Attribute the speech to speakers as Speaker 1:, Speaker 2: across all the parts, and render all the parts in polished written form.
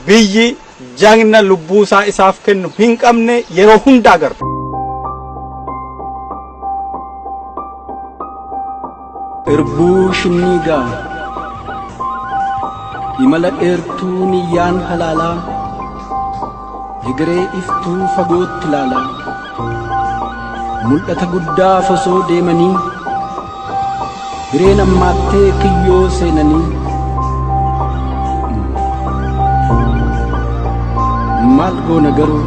Speaker 1: Biyyi jagna lubbuusaa isaaf kennu hin qabne yeroo hunda agarra.
Speaker 2: Irbuu Shinniigaa Imala dheertuu niyyaan halaalaa Egeree iftuu fagootti ilaalaa Mul'ata guddaaf osoo deemanii Hireen ammaattee kiyyoo seenanii Maal goona garuu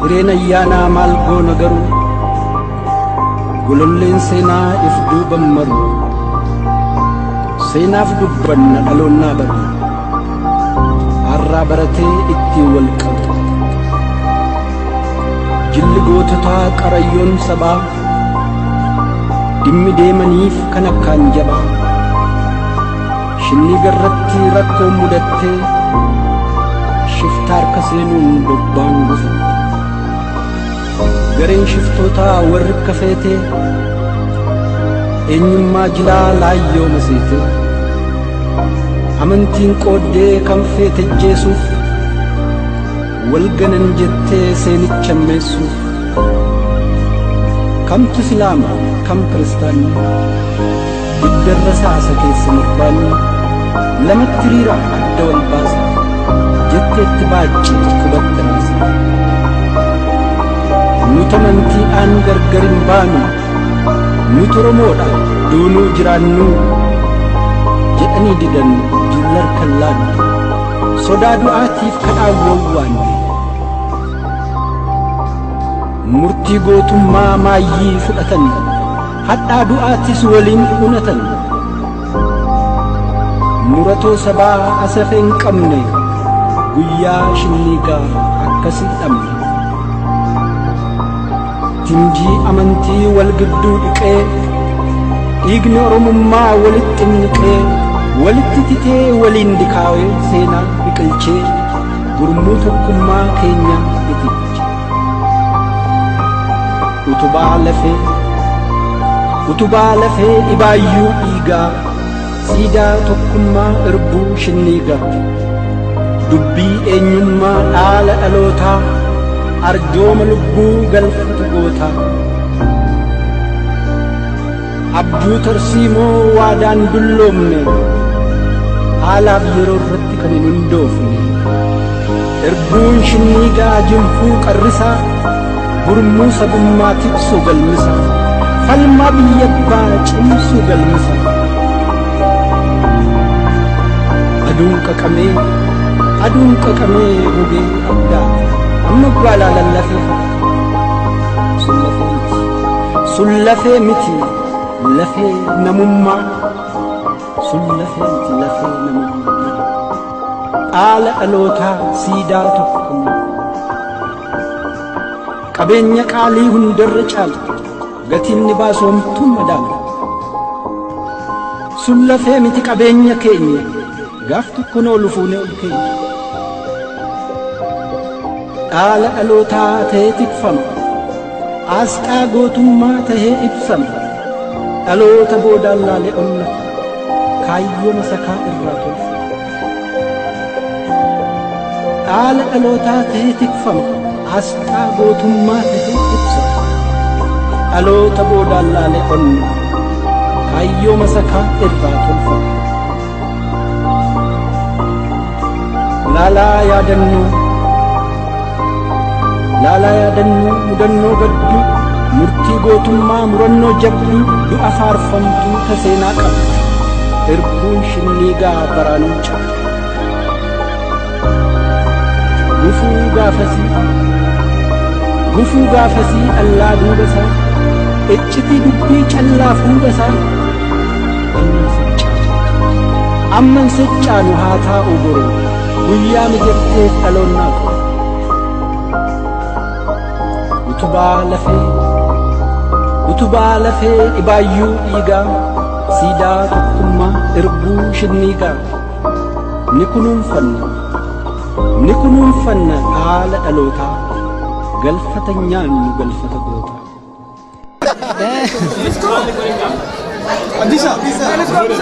Speaker 2: Hireen ayyaanaa maal goona garuu Gololleen seenaa if duuban maru Seenaaf dubbanna dhaloonnaa baru Har'aa baratee ittiin wal qabu Jilli goototaa qarayyoon sabaa Dhimmi deemaniif kan akkaan jabaa Shinniiga irratti rakkoon mudattee Shiftaa harka seenuun bobbaan gufatte. Gareen shiftootaa warri akka feetee eenyummaa jilaa laayyoo maseetee amantiin qooddee kan feete ajjeesuuf wal ganan jettee seenicha ammeessuuf kamtu islaama kam kiristaanni ibiddarra saasa keessa murbaanni lamatti hiriira adda wal baasa jetteetti baacci qubatti raasa. Nuti amantiidhaan gargar hin baanu, nuti Oromoodha duunuu jiraannuu jedhanii didan jillar kan laanne sodaa du'aatiif kadhaan wawwaanne. Murtii gootummaa maayyii fudhatan, hadhaa du'aatis waliin unatan. Muratoo sabaa asafee hin qabne guyyaa shinniigaa akkasii dhabne. Timjii amantii wal gidduu dhiqee dhiigni Oromummaa walitti niqee walitti titee waliin dikaawee seenaa biqilchee gurmuu tokkummaa keenyaa itiche. Utubaa lafee utubaa lafee dhibaayyuu dhiigaa siidaa tokkummaa irbuu shinniigaa dubbii eenyummaa dhaala dhalootaa arjooma lubbuu galfata gootaa abjuu tarsiimoo waadaan dulloomne haalaaf yeroo irratti kan hin hundoofne irbuun shinniigaa jinfuu qarrisaa gurmuu sabummaa tiksu galmisa falmaa biyya abbaa cimsu galmisa aduun qaqamee aduun qaqamee gogee addaata amma gwaalaa lallafee fakkaata sun lafee miti sun lafee miti lafee namummaa sun lafee miti lafee namummaa dhaala dhalootaa siidaa tokkummaa qabeenya qaalii hundarra caalu gatiin ni baasu homtuun madaalu sun lafee miti qabeenya keenya gaaf tokko noolu fuunee ol keenya dhaala dhalootaa ta'ee tikfama asxaa gootummaa tahee ibsama dhaloota boodaan laalee onna kaayyoo masakaa irraa tolfa dhaala dhalootaa tahee tikfama asxaa gootummaa tahee ibsama dhaloota boodaan laalee onna kaayyoo masakaa irraa tolfama laalaa yaadannoo laalaa yaadannoo mudannoo gadduu murtii gootummaa murannoo jabduu du'a faarfamtuu ta seenaa qabdu irbuun shinniigaa baraanuu cabdu gufuu gaafasii gufuu gaafasii dhallaa duubasaa iccitii dubbii callaa fuudhasaa amman siccaanu haa taa'u boru guyyaa mijatteef dhaloonnaa qoru utubaa lafee utubaa lafee dhibaayyuu dhiigaa siidaa tokkummaa irbuu shinniigaa ni kunuunfanna ni kunuunfanna dhaala dhalootaa galfata nyaannu galfata gootaa.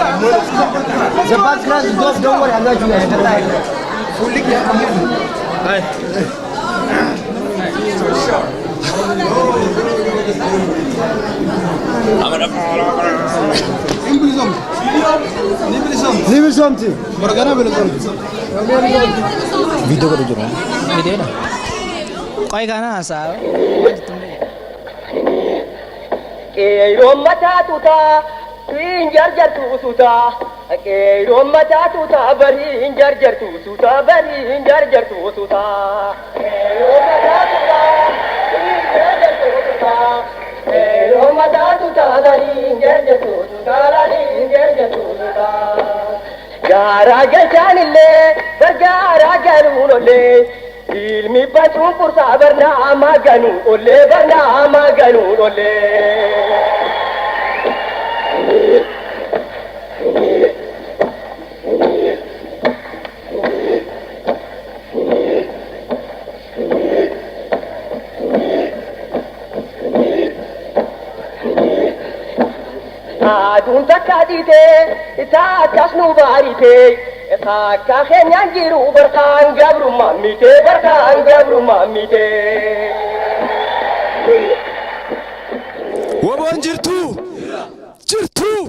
Speaker 3: The background is off, don't worry, I'm not you guys. Ni bilisoomti. Morgana bilisoomti.
Speaker 2: Viidiyoo godhu jiru. Viidiyoodha. Qoy kana haasaa.
Speaker 4: Qeerroon mataa tutaa hin jarjartu sutaa. Qeerroon mataa tutaa barii hin jarjartu sutaa barii hin jarjartu sutaa. Qeerroon mataa tutaa hin jarjartu sutaa. Qeerroon mataa tutaa barii hin jarjartu sutaa barii hin jarjartu sutaa. Garaa galchaanillee bargaaraa galuun ollee. Ilmi bacuun fursaa barnaamaa ganuun ollee barnaamaa ganuun ollee. Aduun takka dhiitee taakkas nu baariitee takka keenyaan jiru barkaan gabrummaa mitee barkaan gabrummaa mitee.
Speaker 5: Waboon jirtuu? Jirtuu?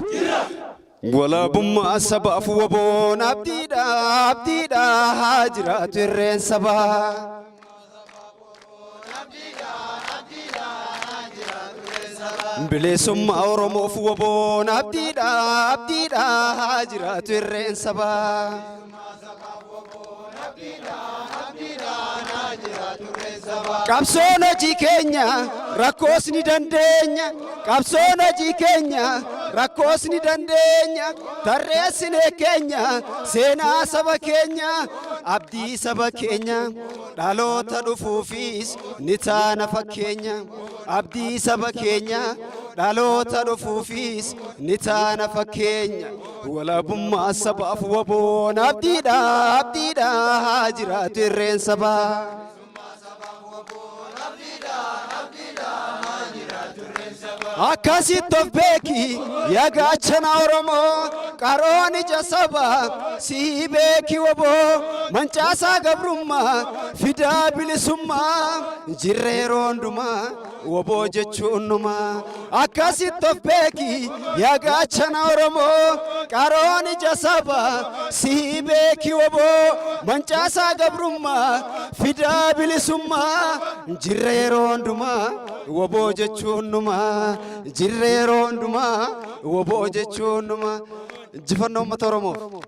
Speaker 5: Walaabummaa sabaaf waboon abdiidha abdiidha haa jiraatu irreen sabaa. Bilisummaa Oromoof waboon abdiidha abdiidha haa jiraatu irreen sabaa. Qabsoon hojii keenya rakkoos ni dandeenya. Qabsoon hojii keenya rakkoos ni dandeenya. Tarreessinee keenya seenaa saba keenya abdii saba keenya dhaloota dhufuufis ni taana fakkeenya. Abdii saba keenya dhaloota dhufuufis ni taana fakkeenya. Walaabummaa sabaaf waboon abdiidha abdiidha haa jiraatu irreen sabaa. Akkasitti of beeki yaa gaachana Oromoo qaroon ija sabaa sii beeki woboo mancaasaa gabrummaa fidaa bilisummaa jirra yeroo hundumaa woboo jechuun numaa. Akkasitti of beeki yaa gaachana Oromoo qaroon ija sabaa sii beeki woboo mancaasaa gabrummaa fidaa bilisummaa jirra yeroo hundumaa woboo jechuun numaa jirra yeroo hundumaa woboo jechuun numaa. Injifannoo uummata Oromoof.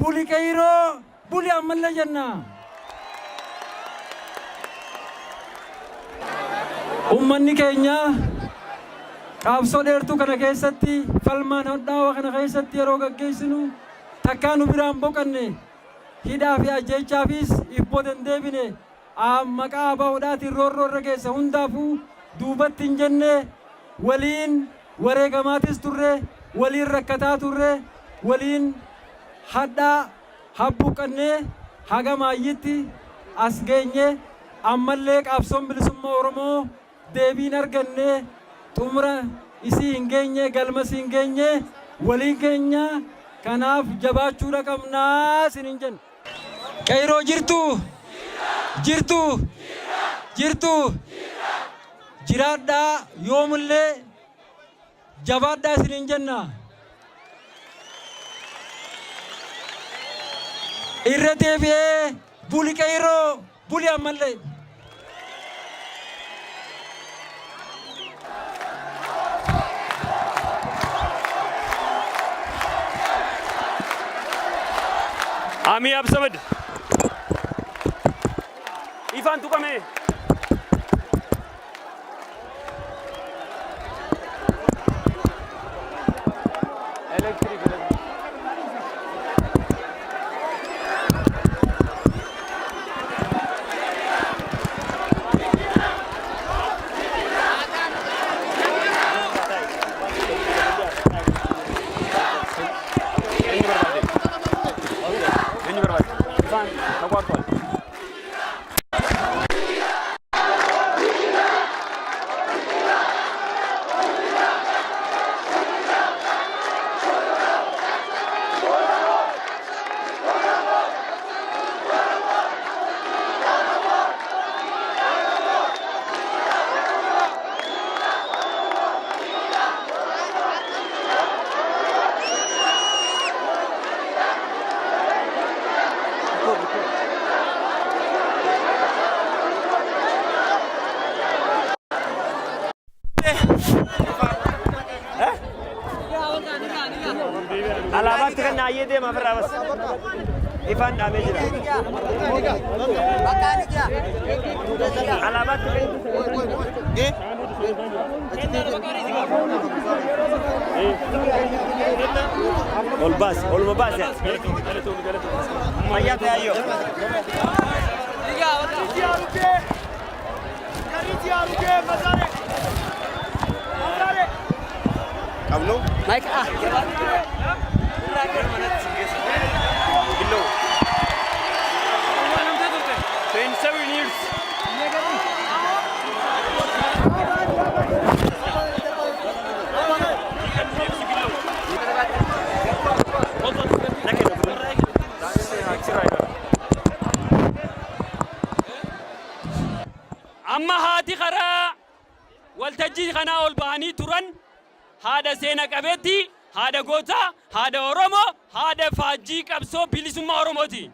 Speaker 6: Buli qeyroo, buli ammallee jenna. Ummanni keenya qaabsoo dheertuu kana keessatti falmaan hadhaawaa kana keessatti yeroo gaggeessinu takkaa nu biraan boqanne hidhaa fi ajjeechaafis if booda hin deebine maqaa ABOdhaatiin roorroo irra geesse hundaafuu duubatti hin jenne waliin wareegamaatis turre waliin rakkataa turre waliin hadhaa habbuuqqannee haga maayyitti as geenye ammallee qaabsoon bilisummaa Oromoo deebii hin arganne xumura isii hin geenye galma isii hin geenye waliin keenya kanaaf jabaachuudha qabnaa isiniin jenna. Qeyroo jirtuu? Jirtuu? Jirtuu? Jiraadhaa yoomillee jabaadhaa isiniin jenna. Irra deebi'ee buli qeyroo buli ammallee.
Speaker 7: Amii Absamad. Ifaan tuqame. Eenyu barbaade? Eenyu barbaade? Ifaan ተቋርጧል። Alaabaatti kan naayyee deema ofirraa bas. Ifaan dhaamee jira. Alaabaatti kan Ol baas, oluma baas. Fayyaa ta'e ayyoo.
Speaker 5: Qabnu?
Speaker 7: Below. 27 years. Amma haati karaa waltajjii kanaa ol bahanii turan haadha seena qabeetti, haadha gootaa, haadha Oromoo, haadha faajjii qabsoo bilisummaa Oromooti.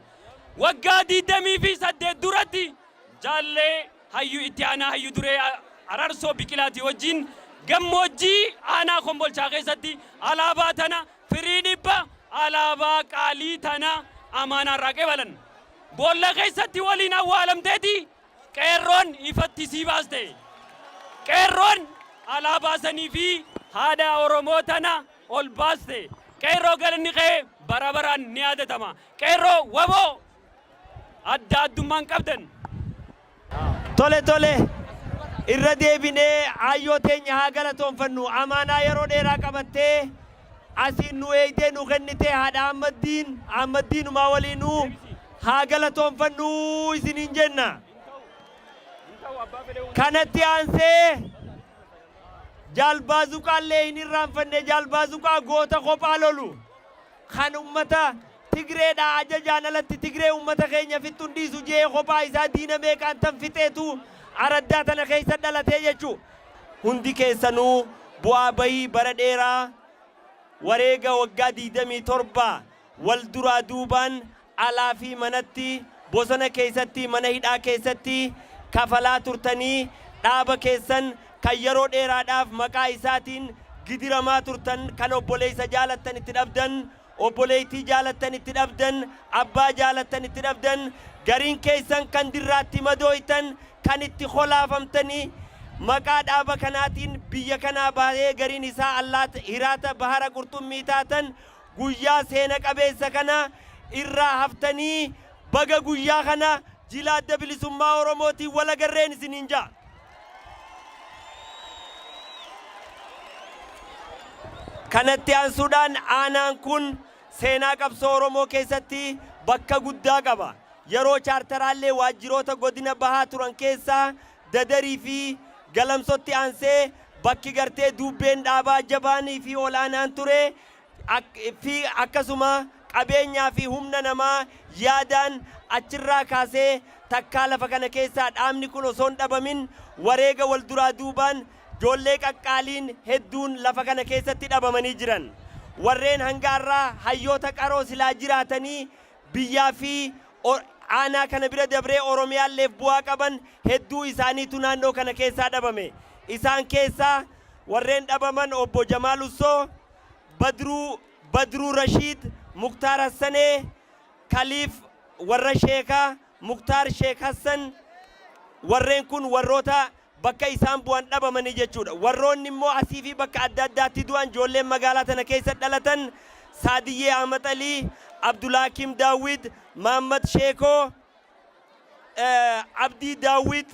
Speaker 7: Waggaa 28 duratti jaallee hayyu itti aanaa hayyu duree Ararsoo Biqilaatii wajjin gammoojjii aanaa Kombolchaa keessatti alaabaa tana firii dhibba alaabaa qaalii tana amaanaa irraa qeebalan. Boolla keessatti waliin awwaalamteeti qeerroon ifatti sii baaste. Qeerroon alaabaa sanii fi haadha Oromoo tana ol baaste. Qeerroo galanni kee bara baraan ni yaadatama. Qeerroo waboo adda addummaan qabdan.
Speaker 8: Tole tole irra deebinee aayyoo teenya haa galatoonfannu amaanaa yeroo dheeraa qabattee asiin nu eegdee nu kennitee haadha Ahmaddiin Ahmaddiinumaa waliinuu haa galatoonfannu isiniin jenna. Kanatti aansee Jaal Baazuqaallee hin irraanfanne Jaal Baazuqaa goota kophaa lolu kan ummata Tigreedha ajajaan alatti Tigree ummata keenya fixxu hin dhiisu je'ee kophaa isaa diina meeqaan tan fixeetu araddaa tana keessa dhalatee jechu. Hundi keessanuu bu'aa bahii bara dheeraa wareega waggaa 27 wal duraa duubaan alaa fi manatti, bosona keessatti, mana hidhaa keessatti kafalaa turtanii dhaaba keessan kan yeroo dheeraadhaaf maqaa isaatiin gidiramaa turtan kan obboleessa jaalattan itti dhabdan Obboleettii jaalattan itti dhabdan, abbaa jaalattan itti dhabdan, gariin keessan kan dirraatti madooytan, kan itti kolaafamtanii maqaa dhaaba kanaatiin biyya kanaa bahee gariin isaa allaat hiraata bahara qurxummii taatan, guyyaa seena qabeessa kana irraa haftanii, baga guyyaa kana jila Adda Bilisummaa Oromootiin wal agarreen isiniin ja'a. Kanatti aansuudhaan aanaan kun seenaa qabsoo Oromoo keessatti bakka guddaa qaba. Yeroo chaartaraallee waajjiroota godina bahaa turan keessaa Dadarii fi Galamsotti aansee bakki gartee duubbeen dhaabaa jabaanii fi ol'aanaan ture fi akkasuma qabeenyaa fi humna namaa yaadaan achirraa kaasee takkaa lafa kana keessaa dhaabni kun osoo hin dhabamin wareega wal duraa duubaan joollee qaqqaaliin hedduun lafa kana keessatti dhabamanii jiran. Warreen hanga har'aa hayyoota qaroo silaa jiraatanii biyyaa fi aanaa kana bira dabree Oromiyaalleef bu'aa qaban hedduu isaaniitu naannoo kana keessaa dhabame. Isaan keessaa warreen dhabaman Obbo Jamaal Ussoo, Badruu Badruu Rashiid, Muktaar Hassanee, Kaliif warra Sheekaa, Muktaar Sheek Hassan, warreen kun warroota bakka isaan bu'an dhabamanii jechuudha. Warroonni immoo asii fi bakka adda addaatti du'an ijoolleen magaalaa tana keessa dhalatan Saadiyyee Ahmad Alii, Abdulhakim Daawwid, Maammad Sheekoo, Abdii Daawwid,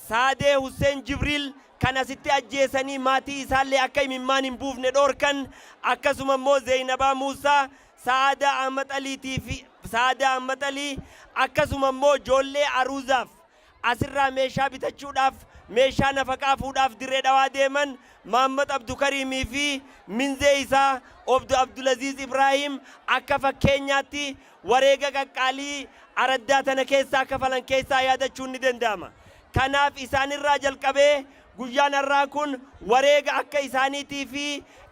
Speaker 8: Saadee Husseen Jibriil kan asitti ajjeesanii maatii isaallee akka imimmaan hin buufne dhoorkan, akkasuma immoo Zeeynabaa Muusaa, Sa'aadaa Ahmad Aliitii fi Sa'aadaa Ahmad Alii, akkasuma immoo ijoollee aruuzaaf asirraa meeshaa bitachuudhaaf, meeshaa nafaqaa fuudhaaf Dirree Dhawaa deeman Maammad Abdukariimii fi minzee isaa Obdo Abdulaziiz Ibraahim akka fakkeenyaatti wareega qaqqaalii araddaa tana keessaa kafalan keessaa yaadachuun ni danda'ama. Kanaaf isaanirraa jalqabee guyyaan har'aa kun wareega akka isaaniitii fi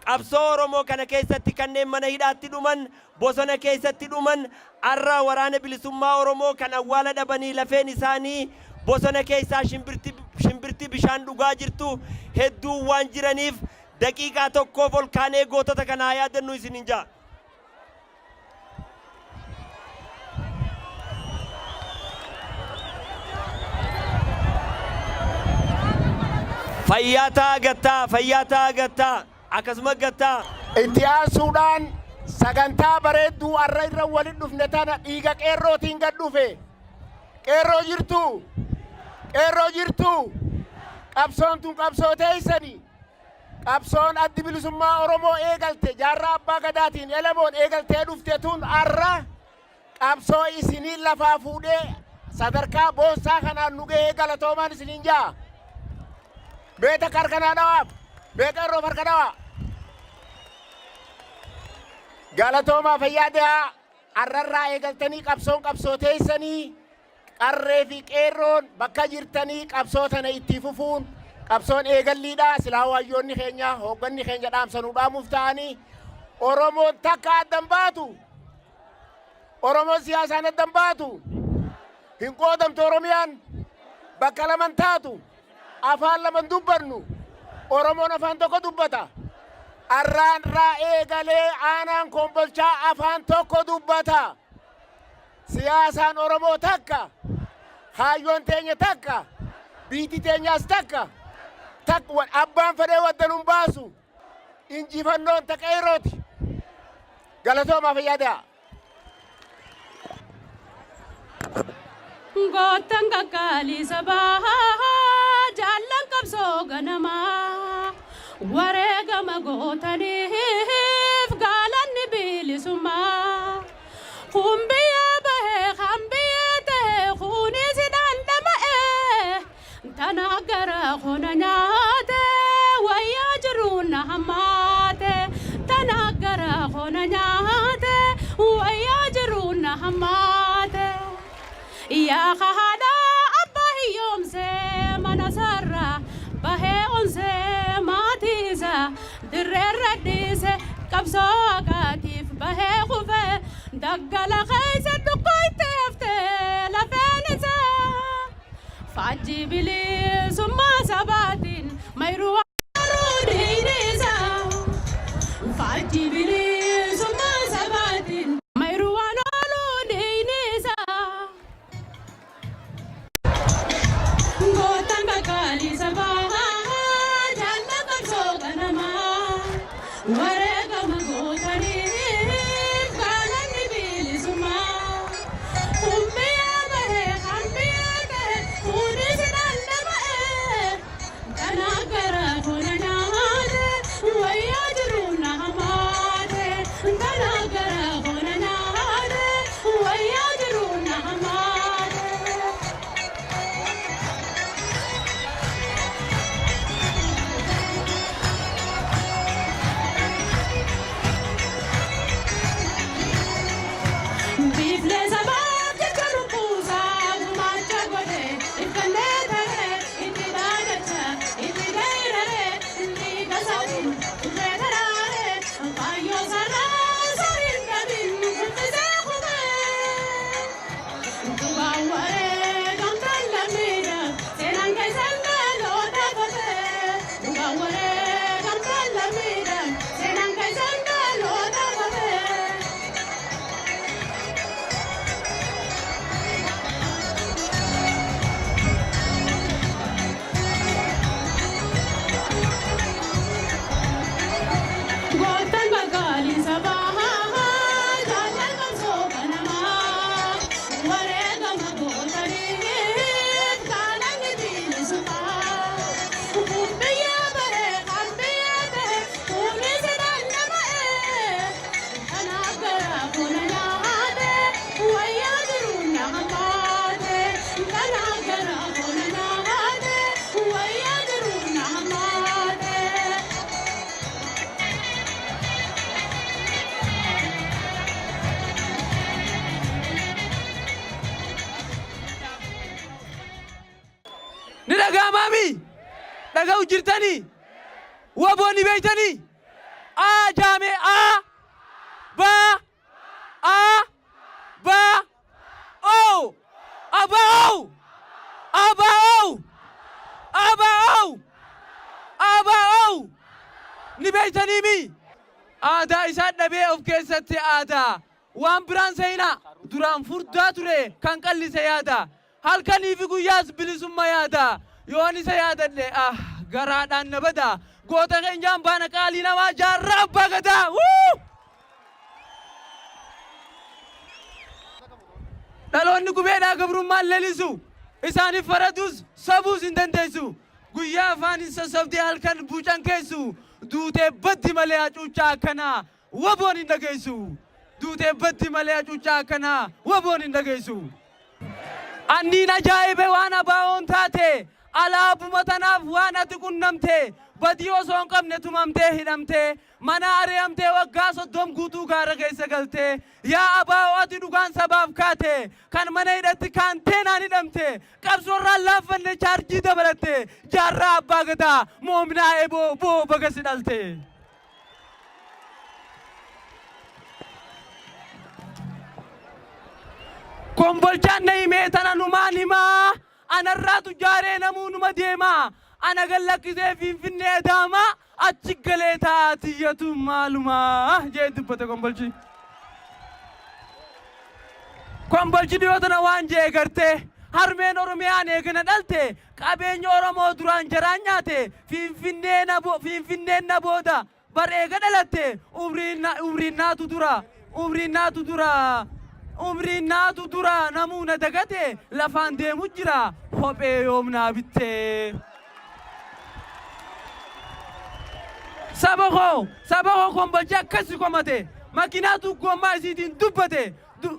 Speaker 8: qabsoo Oromoo kana keessatti kanneen mana hidhaatti dhuman, bosona keessatti dhuman, har'a Waraana Bilisummaa Oromoo kan awwaala dhabanii lafeen isaanii bosona keessaa shimbirti shimbirti bishaan dhugaa jirtu hedduun waan jiraniif daqiiqaa tokkoof ol kaanee gootota kana haa yaadannu isiniin ja'a. Fayyaa ta'aa gattaa, fayyaa ta'aa gattaa, akkasuma gattaa.
Speaker 9: Itti aansuudhaan sagantaa bareedduu arra irra walitti dhufne tana dhiiga qeerrootiin gad dhufe. Qeerroo jirtuu? Qeerroo jirtuu? Qabsoon tun qabsoo teessani. Qabsoon Addi Bilisummaa Oromoo eegalte Jaarraa Abbaa Gadaatiin Elemoon eegaltee dhufte tun arra qabsoo isiniin lafaa fuudhee sadarkaa boonsaa kanaan nu gahee galatoomaan isiniin ja'a. Mee takka harka naa dhawaaf. Mee qeerroof harka dhawaa. Galatoomaa, fayyaa de'aa. Arrarraa eegaltanii qabsoon qabsoo teessanii. Qarree fi qeerroon bakka jirtanii qabsoo tana itti fufuun qabsoon eegalliidha. Silaa hayyoonni keenya, hoogganni keenya dhaamsa nu dhaamuuf ta'anii, Oromoon takka addan baatu. Oromoon siyaasaan addan baatu. Hin qoodamtu Oromiyaan. Bakka laman taatu. Afaan laman dubbannu. Oromoon afaan tokko dubbata. Arraan irraa eegalee aanaan Kombolchaa afaan tokko dubbata. Siyaasaan Oromoo takka, kaayyoon teenya takka, biitti teenyaas takka. Tak abbaan fedhee wadda nun baasu. Injifannoon ta qeerrooti. Galatoomaa, fayyaa ta'a.
Speaker 10: Goottan qaqqaalii sabaa, jaallan qabsoo ganamaa, wareegama gootaniif gaalanni bilisummaa. Kun biyya bahee kan biyya ta'e, kunis dhandhama'e, tana gara kona nyaate, wayyaa jiruun na hammaate. Tana gara kona nyaate, wayyaa jiruun na hammaate. Yaa haadha abbaa hiyyoomsee, mana isaarraa bahee onsee, maatii isaa dirreerra dhiise, qabsoo haqaatiif bahee kufe, daggala keessa dhukkooytee haftee lafeen isaa. Faajjii bilisummaa sabaatiin mayruu dhiigni isaa. Faajjii bilisummaa.
Speaker 6: dhaga'amaami? Dhaga'u jirtanii? Waboo ni beeytanii? A jaame A B A B O ABO ABO ABO ABO ni beeytaniimi? Aadaa isaa dhabee of keessatti aadaa waan biraan seenaa duraan furdaa ture kan qallise yaada halkanii fi guyyaas bilisumma yaada yoon isa yaadadhe ah garaadhaan na bada goota keenyaan baana qaalii namaa jaarraa abbaa gadaa wuu! Dhaloonni qubeedhaa gabrummaan lelisu isaaniif faradus sabuus hin dandeessu guyyaa afaan hin sossobdee halkan buucan keessu duutee baddi malee hacuuccaa akkanaa waboon hin dhageessu duutee baddi malee hacuuccaa akkanaa waboon hin dhageessu. Anniin ajaa'ibe waan ABO'n taate alaabuma tanaaf waan ati qunnamte badii osoo hin qabne tumamtee hidhamtee mana ari'amtee waggaa 30 guutuu gaara keessa galtee yaa ABO ati dhugaan sabaaf kaate kan mana hidhatti kaanteenaan hidhamte qabsoorraan laaffanne chaarjii dabalatte jaarraa abbaa gadaa moominaa eboo boo baga si dhalte. Kombolchaan na himee tana numaan himaa anarraa tujjaaree namuu numa deemaa ana gad lakkisee Finfinnee Adaamaa achi galee taa'a tiyyatu maalumaa jee dubbate kombolchi. Kombolchi dhiyoo tana waan jee gartee harmeen Oromiyaan eegana dhalte qabeenya Oromoo duraan jaraan nyaate Finfinneen na booda bar eega dhalatte umriin naatu dura umriin naatu dura umriin naatu dura namuu na dagate lafaan deemu jira kophee yoom naa bitte. Saba koo saba koo kombolchi akkasi komate makiinaatu gommaa isiitiin dubbate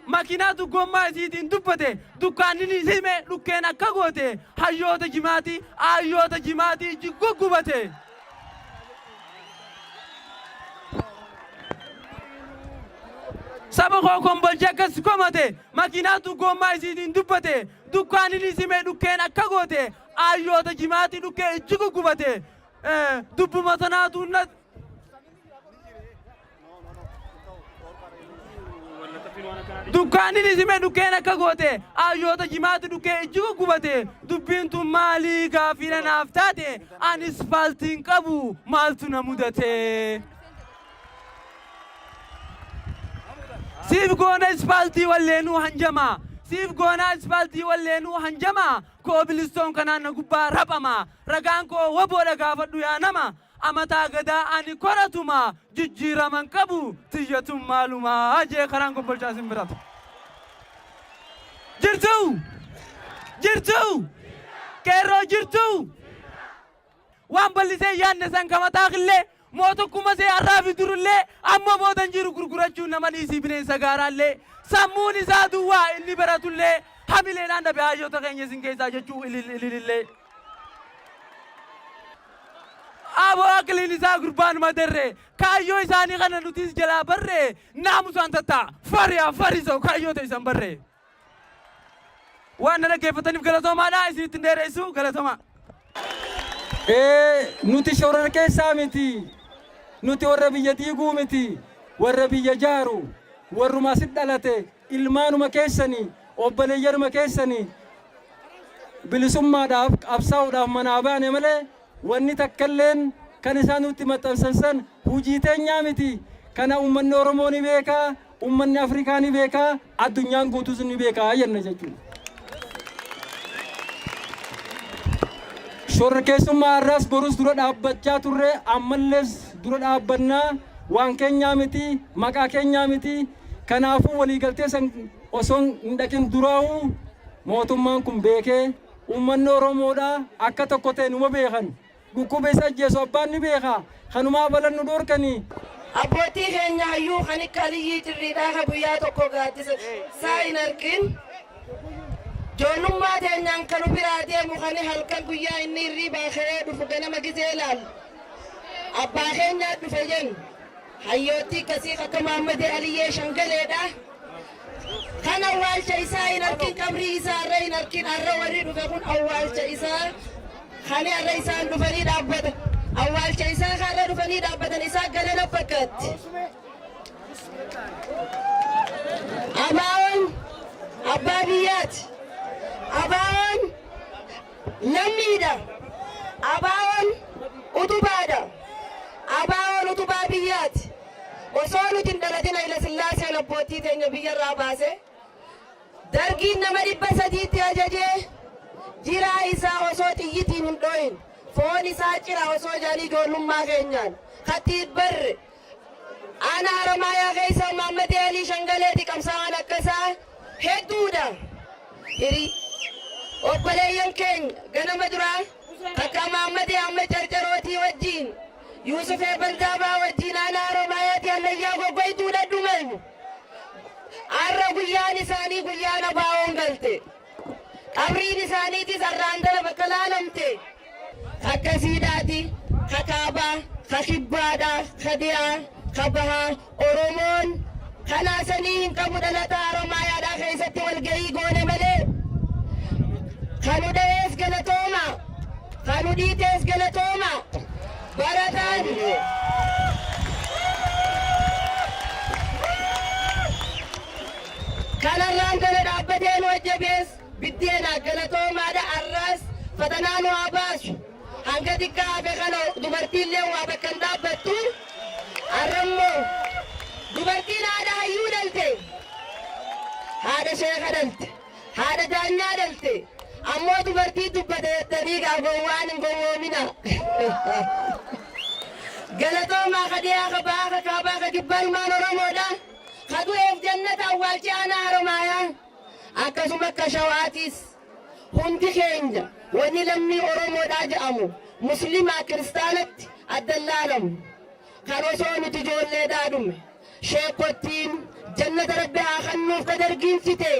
Speaker 6: makiinaatu gommaa isiitiin dubbate dukkaanni hime dhukkeen akka goote hayyoota jimaati ayyoota jimaati iji guggubate. Saba koo kombolchi akkas komate makiinaatu gommaa isiitiin dubbate dukkaanni hime dhukkeen akka goote ayyoota jimaati dhukkee iji guggubate dubbuma tanaatu na Dukkaanni hime dhukkeen akka goote ayyoota jimaati dhukkee iji guggubate dubbiin tun maalii gaaffii naaf taate anis faaltiin qabu maaltu na mudate. Siif goona ispaaltii walleenuu hanjama siif goona ispaaltii walleenuu hanjama koobilistoon kanaan na gubbaa raphama ragaan koo waboodha gaafadhu yaa nama amataa gadaa ani koratuma jijjiiraman qabu tiyyatun maalumaa jee karaan kombolchaa isin birata. Jirtu! Jirtu! Qeerroo jirtu! Waan bal'isee yaadne san kamataa qillee mootokkuma see har'aa fi durullee amma boodan jiru gurgurachuun nama dhiisii bineensa gaaraallee sammuun isaa duwwaa inni baratullee hamileedhaan dhabe hayyoota keenya isin keessaa jechuu ililillee. Aboo aqliin isaa gurbaan madarre kaayyoo isaanii kana nutis jalaa barre naamusaan tattaa fariyaa farisoo kaayyoo ta'e isan barre. Waan na dhaggeeffataniif galatoomaadha isinitti hin dheeressu galatoomaa.
Speaker 2: Nuti shororkeessaa miti. Nuti warra biyya diiguu miti. Warra biyya jaaru. Warruma asit dhalate ilmaanuma keessanii obboleeyyanuma keessanii bilisummaadhaaf qabsaa'uudhaaf manaa baane malee wanni takkalleen kan isaan nutti maxxansan san hujii teenyaa miti. Kana uummanni Oromoo ni beekaa, uummanni Afrikaa ni beekaa, addunyaan guutuus ni beekaa jenna jechuudha. Shororkeessummaa har'aas borus dura dhaabbachaa turre ammallees dura dhaabbannaa waan keenyaa miti maqaa keenyaa miti kanaafuu waliigaltee san osoo hin dhaqin duraa'uu mootummaan kun beekee uummanni Oromoodhaa akka tokko ta'e numa beekan dhukkuba isa ajjeesu abbaan ni beeka kanumaa balan nu dhoorkanii.
Speaker 11: Abbootii keenya hayyuu kan akka Aliyyii Cirriidhaa ka guyyaa tokko gaaddisa isaa hin argin Joollummaa teenyaan ka nu biraa deemu kani halkan guyyaa inni hirriibaa ka'ee dhufu ganama gizee laallu abbaa keenyaa dhufe jennu hayyoottii akkasii akka Muhammadee Aliyyee Shangaleedha. Kan awwaalcha isaa hin arkin qabrii isaa irra hin arkin har'a warri dhufe kun awwaalcha isaa Kan har'a isaan dhufanii dhaabbatan awwaalcha isaa har'a dhufanii dhaabbatan isaa galana fakkaatti. Abaawoon abbaa biyyaati. Abaawoon lammiidha. Abaawoon utubaadha. Abaawoon utubaa biyyaati. Osoo nuti hin dhalatin Hayila Sillaaseen abbootii teenya biyyarraa baase Dargiin nama 300tti ajajee jiraa isaa osoo xiyyitiin hin dhoyin foon isaa cira osoo jedhanii ijoollummaa keenyaan katti barre Aanaa Haramaayaa keessa Maammadee Alii Shangaleeti qabsaa'aan akkasaa hedduudha. Hiri obboleeyyan keenya ganama duraa takka Maammadee Ahmed Carcarootii wajjiin Yuusufee Baldaabaa wajjiin aanaa Haromaayaati hallayyaa goggoytuudha dhuman. Arra guyyaan isaanii guyyaan ABOn galte. Qabriin isaaniitis arraan tana bakka laalamte. Ka Siidhaati, ka Kaabaa, ka Kibbaadha, ka Dhiyaa, ka Bahaa, Oromoon kanaa sanii hin qabu dhalataa Haromaayaadhaa keessatti walgahii goone malee. Ka nu dhahees galatooma, ka nu dhiitees galatooma. Barataan kanarraan kana dhaabbatee nu hojjetees biddeena galatoomaadha. Arraas fatanaa nu haa baasu. Hanga xiqqaa hafe kana dubartiillee waa bakka hin dhaabbattu. Arrammoo dubartiin haadha hayyuu dhalte, haadha sheeka dhalte, haadha daanyaa dhalte. Ammoo dubartii dubbate jettanii gaa gowwaan hin gowwoomina. Galatoomaa ka dhiyaa, ka bahaa, ka kaabaa, ka kibbaa ilmaan Oromoodha. Ka du'eef jannata awwaalchi aanaa Haromaayaa. Akkasuma akka Shawaatis hundi keenya wanni lammii Oromoodhaa jedhamu Muslimaa Kiristaanatti addan laalamu. Kan osoo nuti ijoolleedhaa dhume sheekkottiin jannata Rabbi haa kennuuf ka dargiin fite.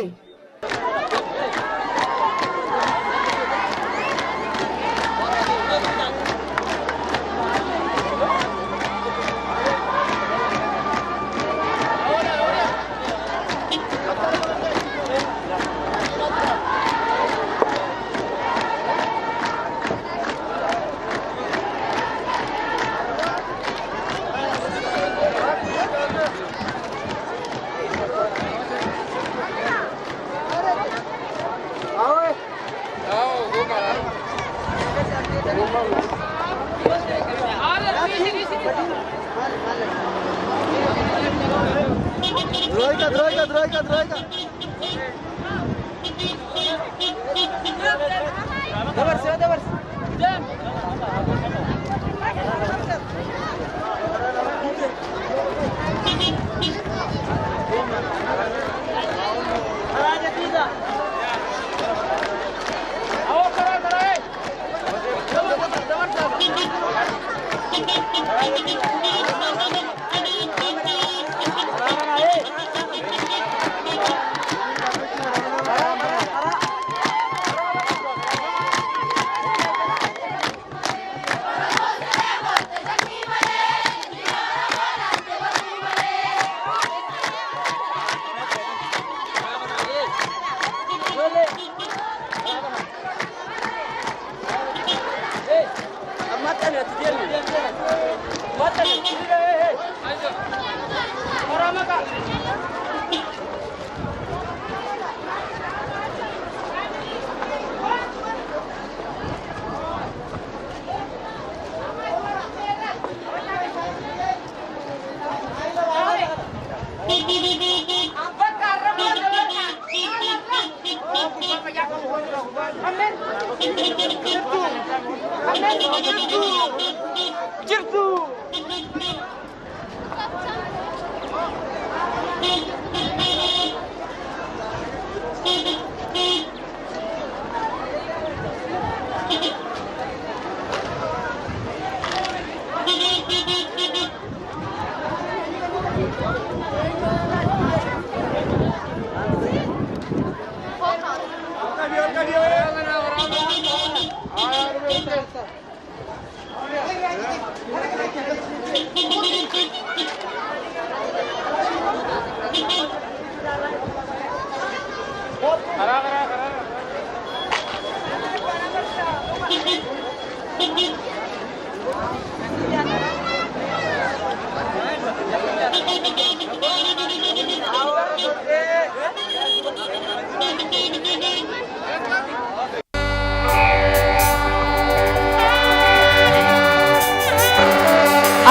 Speaker 3: Droika, droika, droika, droika. Dabarsi, dabarsi.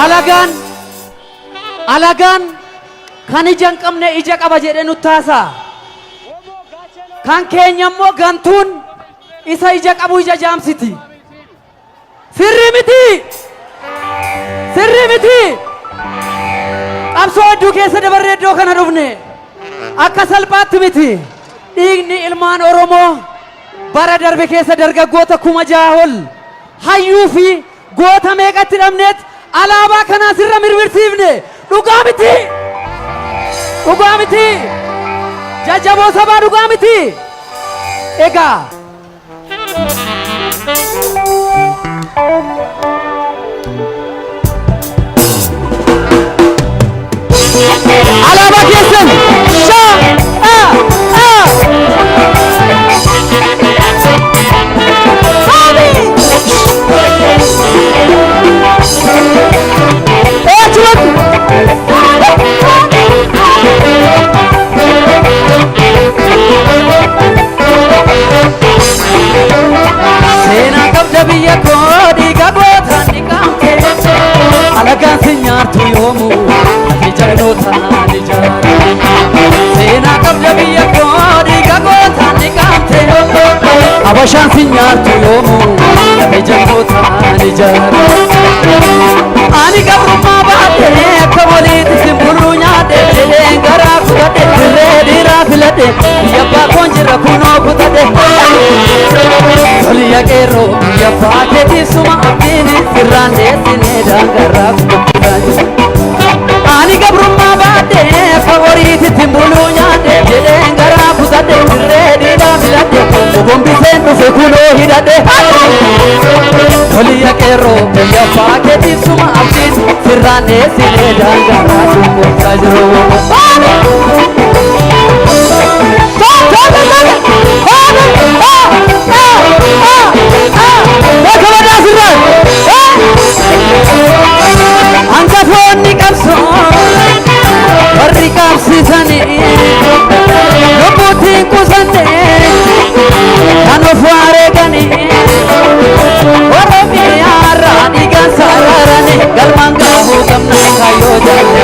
Speaker 12: Alagaan alagaan kan ija hin qabne ija qaba jedhee nutti haasa'a. Kan keenya immoo gantuun isa ija qabu ija jaamsiti. Sirrii miti! Sirrii miti! Qabsoo hedduu keessa dabarree iddoo kana dhufne. Akka salphaatti miti. Dhiigni ilmaan Oromoo bara darbe keessa dargaggoota 6000 ol hayyuu fi goota meeqatti dhabneet alaabaa kanaa sirra mirmirsiifne. Dhugaa miti! Dhugaa miti! Jajjaboo sabaa, dhugaa miti! Egaa alaabaa keessan sha a a Sami! Achumatti! Seenaa qabda biyya koo, dhiiga gootaan dhiqamte. Alagaan si nyaartu yoomuu, ati jagnoota ijaarte. Seenaa qabda biyya koo, dhiiga gootaan dhiqamte. Abashaan si nyaartu yoomuu, ati jagnoota ijaarte. Ani gabrummaa baadhe, akka waliitti simbirruu nyaadhe, jedheen garaa kutadhe, dirree dhiiraa filadhe, biyya abbaa koon jira kunoo kutadhe. Toliya qeerroo, biyya abbaa keetiif suma abdiin sirraan dheessinee daangarraa kutaa jira. Ani gabrummaa baadhe, akka horiitti timbuluu nyaadhe, jedheen garaa kutadhe, dirree dhiiraa filadhe, gogombiseen dhufe kunoo hidhadhe. Toliya qeerroo, biyya abbaa keetiif suma abdiin sirraan dheessinee daangarraa kutaa jiru. Hangafoonni qabsoo warri qabsiisanii lubbuutiin qusanne kan of wareeganii Oromiyaarraa dhiigaan sararanii galmaan gahuu qabna kaayyoo jaalle.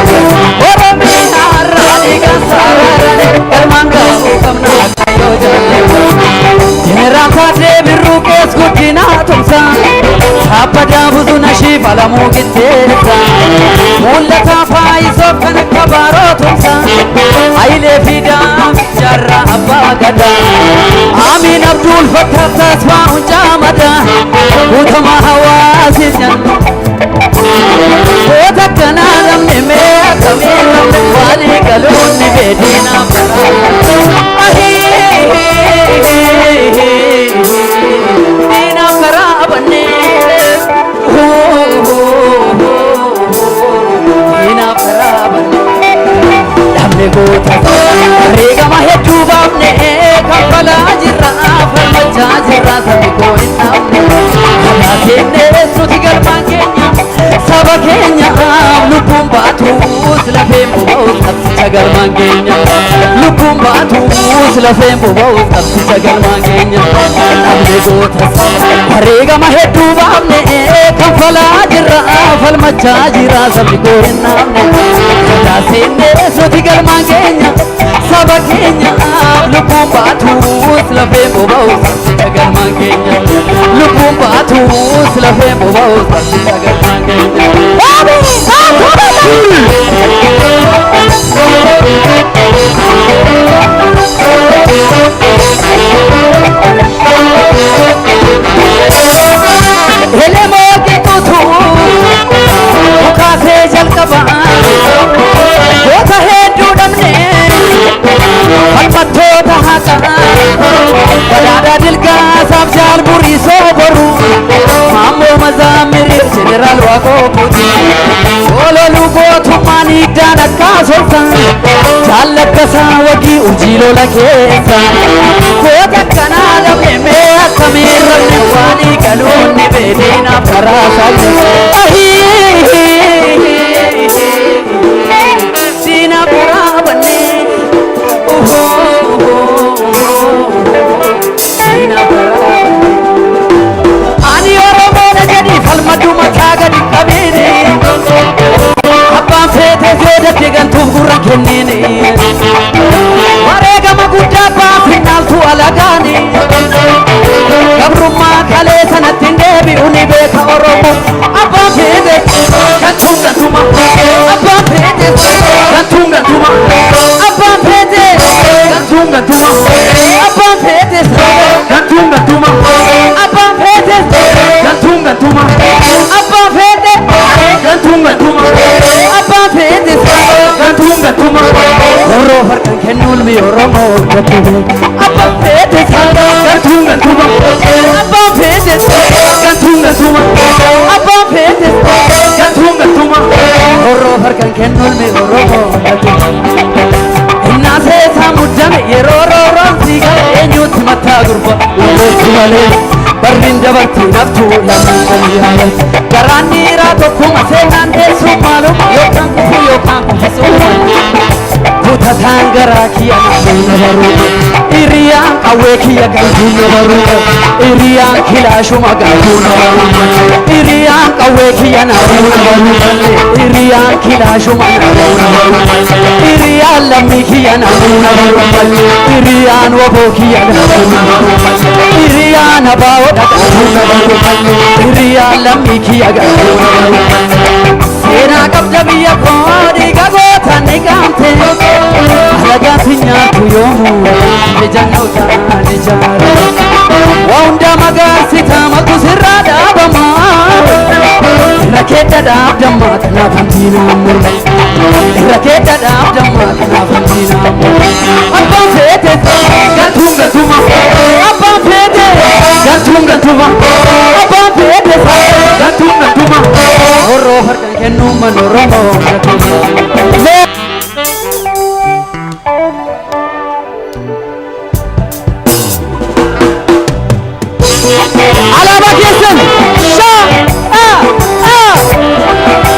Speaker 12: Oromiyaarraa dhiigaan sararanii galmaan gahuu qabna kaayyoo jaalle. Jeneraal Taaddee Birruu, Qees Guddinaa Tumsaa, Kaabbadaa Buzunashii Falamuu Qixxeessaa, Mul'ataa Faayisoof kan akka Baaroo Tumsaa, Hayilee Fidaa, Jaarraa Abbaa Gadaa, Amiin Abduul Fattaah, Tasfaa Huncaa Madaa, Guutamaa Hawaasiif janna. Goota akkanaa namni mee akkamiin namni waalii galuun ni beedinaaf karaa. Diinaaf karaa bannee. Diinaaf karaa bannee. Dhabne goota wareegama hedduu baafne, kaffalaa jirra, falmachaa jirra, sabni koo hin dhaabne. Karaa seennee nuti galmaan keenya saba keenyaaf lubbuun baatus lafeen boba'us qabsicha galmaan keenya. Lubbuun baatus lafeen boba'us qabsicha galmaan keenya. Dhabne goota wareegama hedduu baafne, kaffalaa jirra, falmachaa jira, sabni koo hin dhaabne. Karaa seennee nuti galmaan keenya saba keenyaaf lubbuun baatus lafeen boba'us qabsicha galmaan keenya. Lubbuun baatus lafeen boba'us qabsicha galmaan keenya. Elemoo qixxuutu mukaasee jalqaba, goota hedduu dhabne, falmattoota haqa, Badhaadhaa Dilgaasaaf Jaal Buriisoo Boru, Maammoo Mazaamiriif Jeneraal Waaqoo Guutuu, Ololuu gootummaan hiddaan akka soltan, Jaallaggasaa Wagii urjii lola keessa. Goota akkanaa dhabne mee akkamiin rabne waalii galuun ni beedinaaf karaa saaqe. Diinaaf karaa bannee. Diinaaf karaa bannee. Ani Oromoodha jedhi falmadhu mataa gadi qabiini. Gantuun gantuma. Abbaan feetes gantuun gantuma. Abbaan feetes gantuun gantuma. Abbaan feete gantuun gantuma. Abbaan feetes gantuun gantuma. Horoo harkaan kennuun mi Oromoo gabbuu. Abbaan feetes gantuun gantuma. Abbaan feetes gantuun gantuma. Abbaan feetes gantuun gantuma. Horoo harkaan kennuun mi Oromoo gabbuu. Innaasee muddame yeroo rooroon siigaa eenyutti mataa gurba walleessu malee barriin dabartii naftuu lammiilee yaalatti garaan dhiiraa tokkuma seenaan teessu maaluma yookaan kufu yookaan kufisu kutataan garaa kiyya naannoo na baruu hiriyaan qawwee kiyya galtuu na baruu hiriyaan kilaashuma galtuu na baruu hiriyaan qawwee kiyya naannoo na baruu hiriyaan kilaashuma naannoo na baruu hiriyaan lammii kiyya naannoo na baruu hiriyaan waboo kiyya naannoo na baruu hiriyaan abaa'oo dhaqaatuu na baruu hiriyaan lammii kiyya galtuu na baruu seenaa qabda biyya koo dhiiga gootaan ni qaamte alagaan si nyaatu yoomuu ijannoo ta'an ijaara waa hundaa magaarsita maqu sirraa dhaabama irra keedda dhaabdammaa kanaaf hamdiinaa murma irra keedda dhaabdammaa kanaaf hamdiinaa murma abbaan feete gantuun gantuma abbaan feete gantuun gantuma abbaan feete gantuun gantuma horoo harkaan kennuu man Oromoo gantuma. Alaabaa keessan sha a a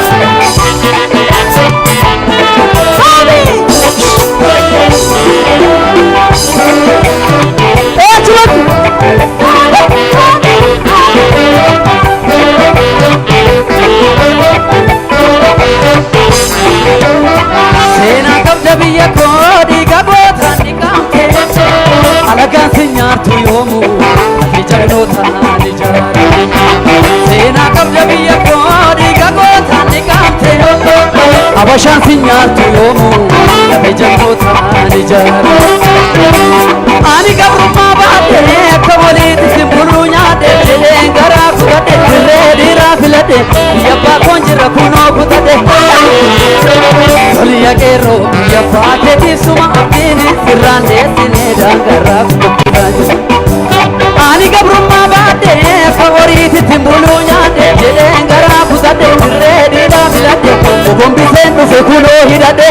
Speaker 12: Seenaa qabda biyya koo dhiiga gootaan ni qaamte alagaan si nyaattu yoomuu ati jagnoota ni jaara seenaa qabda biyya koo dhiiga gootaan ni qaamte abashaan si nyaattu yoomuu ati jagnoota ni jaara ani gabrummaa baadhe akka waliitti simbuluu nyaadhe jedheen garaa kutadhe dirree dhiiraa filadhe biyya abbaa koon jira kunoo kutadhe Toliya qeerroo biyya abbaa keetiif suma abdiin sirraan deessinee daangarraa kutadhaa jiru. Ani gabrummaa baadhe akka horiitti simbuluu nyaadhe jedheen garaa kutadhe dirree dhiiraa filadhe gogombiseen dhufe kunoo hidhadhe.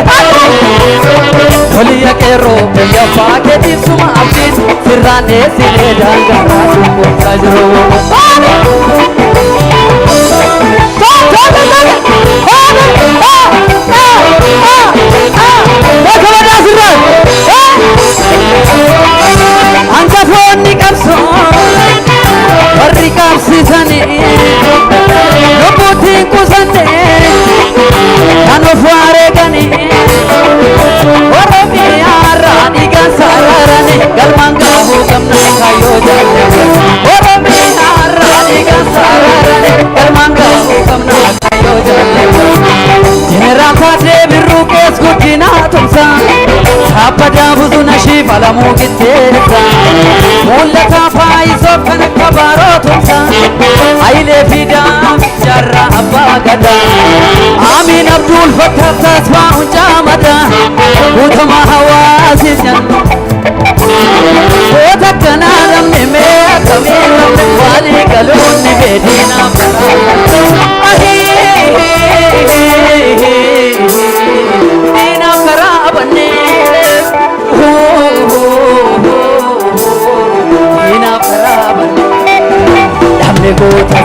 Speaker 12: Toliya qeerroo biyya abbaa keetiif suma abdiin sirraan deessinee daangarraa kutadhaa jiru. Hangafoonni qabsoo warri qabsiisanii lubbuutiin qusannee kan of wareeganii Oromiyaarraa dhiigaan sararanii galmaan gahuu qabna kaayyoo jaalladha. Oromiyaarraa dhiigaan sararanii galmaan gahuu qabna kaayyoo jaalladha. Jeneraal Taaddee Birruu Qees Guddinaa Tumsaa Kaabbadaa Buzuna Shiif Alamuu Qixxeessaa Mul'ataa Faayisoof kan akka Baaroo Tumsaa Hayilee Fidaa Jaarraa Abbaa Gadaa Amiin Abdul Fattah Tasfaa Huncaa Madaa Guutamaa Hawaasiif nyannu Goota akkanaa namni mee akkamiin namni walii galuun ni beedinaaf Diinaaf karaa bannee Diinaaf karaa bannee dhabne goota